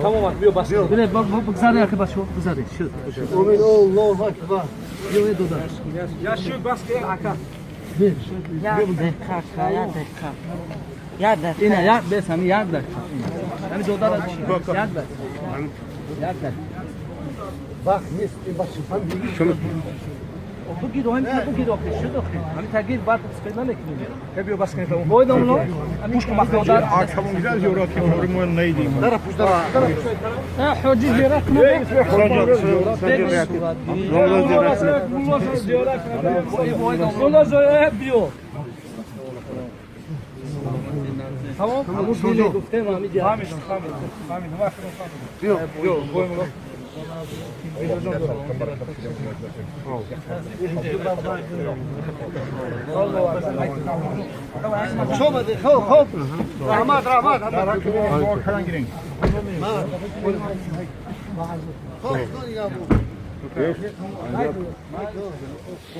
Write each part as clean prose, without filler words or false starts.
Tamam بیا بس بله بگذاری که بس شو بگذاری شد امید الله اکبر بیا دودا یا شو بس که آقا یک دقیقه یک دقیقه یک دقیقه اینا یک بس همین یک دقیقه همین دودا را یک دقیقه یک دقیقه وقت نیست این بچه فهم بگیر همین بگیر آخه شد آخه همین تغییر بعد سپید نکنیم بیا بس کنیم باید اونو پوش کن مخدار اکبر güzel coğrafya formu neydi? Dara puş dara. Ha hoca ziyaret Tamam. گفتم همین بیا بیا خب خب رحمت رحمت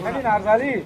همین ارزلی.